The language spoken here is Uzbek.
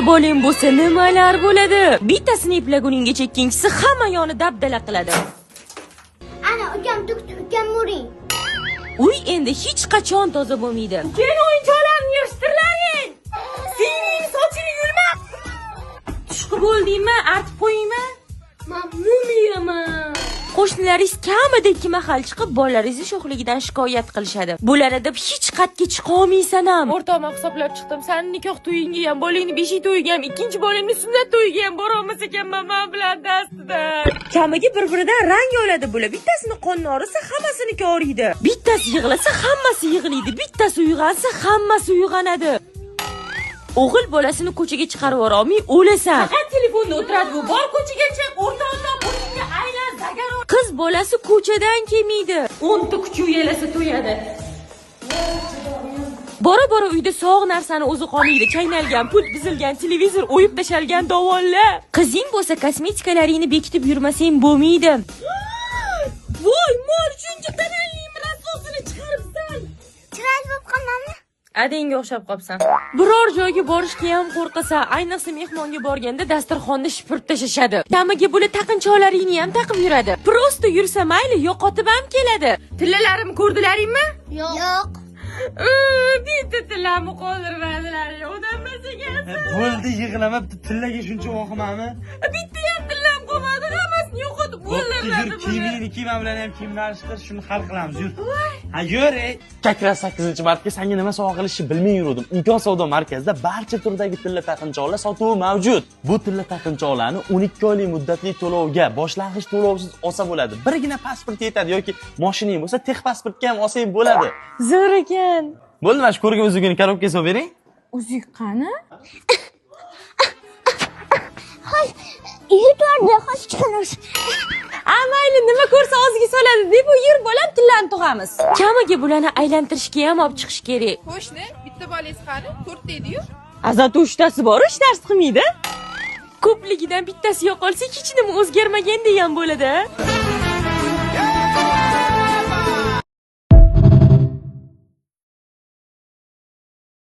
Bolang bo'lsa nimalar bo'ladi? Bittasini eplaguninggacha ikkinchisi hamma yoni dabdala qiladi. Ana ukam tukdi, ukam uring. Uy endi hech qachon toza bo'lmaydi. Keyin o'yinchoqlarni yig'ishtirlaring. Sening sochini yulma. Tushqi bo'ldingmi? Artib qo'yingmi? Men mumiyaman. Qo'shnilaringiz kamida 2 mahal chiqib bolalaringizni sho'xligidan shikoyat qilishadi. Bularni deb hech qatga chiqa olmaysan ham. O'rtoqman hisoblab chiqdim. Seni nikoh to'yingga ham, bolangni beshik to'yiga ham, ikkinchi bolangni sunnat to'yiga ham bora olmas ekanman men bilan dastida. Kamiga bir-biridan rang oladi bular. Bittasini qonni og'risa, hammasiniki og'riydi. Bittasi yig'lasa, hammasi yig'laydi. Bittasi uyg'onsa, hammasi uyg'onadi. O'g'il bolasini ko'chaga chiqarib yubora olmay o'lasan. Faqat telefonda o'tiradi bu. Bor ko'chaga chiq, o'rtoqdan o'zingga aylan, zagar. Qiz bolasi ko'chadan kelmaydi. 10 ta kuchuk yalasa to'yadi. Bora-bora uyda sog' narsani o'zi qolmaydi. Chaynalgan, pult buzilgan, televizor o'yib tashalgan dovonlar. Qizing bo'lsa kosmetikalaringni bekitib yurmasang bo'lmaydi. Voy, mol shuncha tanalning rasosini chiqaribsan. Chiroyli bo'lib qolmanmi? Adangga o'xshab qolsan. Biror joyga borishga ham qo'rqasan. Ayniqsa mehmonga borganda dasturxonni shipirib tashashadi. Kamiga bular taqinchoqlaringni ham taqib yuradi. Prosta yursa mayli, yo'qotib ham keladi. Tillalarimni ko'rdilaringmi? Yo'q. Bitta tillamni qoldirmadilar. Odammas ekansan. Bo'ldi, yig'lama, bitta tillaga shuncha vohimami? Bitta ham tillam qolmadi, hammasini yo'qotib o'ldirmadi. Yur, kiyimingni kiyma bilan ham kiyimni alishtir, shuni hal qilamiz, yur. Ha, yur, ey. Kakra 8-martga senga nima sovg'a qilishni bilmay yurdim. Imkon savdo markazida barcha turdagi tilla taqinchoqlar sotuvi mavjud. Bu tilla taqinchoqlarni 12 oylik muddatli to'lovga, boshlang'ich to'lovsiz olsa bo'ladi. Birgina pasport yetadi yoki mashinang bo'lsa, tex pasportga ham olsang bo'ladi. Zo'r ekan. Bo'ldi, mana shu ko'rgan uzugini korobkaga solib bering. Uzuk qani? Xo'sh, yutordi, xo'sh chiqamiz. Mayli, nima ko'rsa og'ziga soladi deb yur bolam, tillani tug'amiz. Kamiga bularni aylantirishga ham olib chiqish kerak. Qo'shni, bitta bolangiz qani? 4 edi-yu. Azat uchtasi bor, hech narsa qilmaydi. Ko'pligidan bittasi yo'qolsa hech nima o'zgarmagandek ham bo'ladi.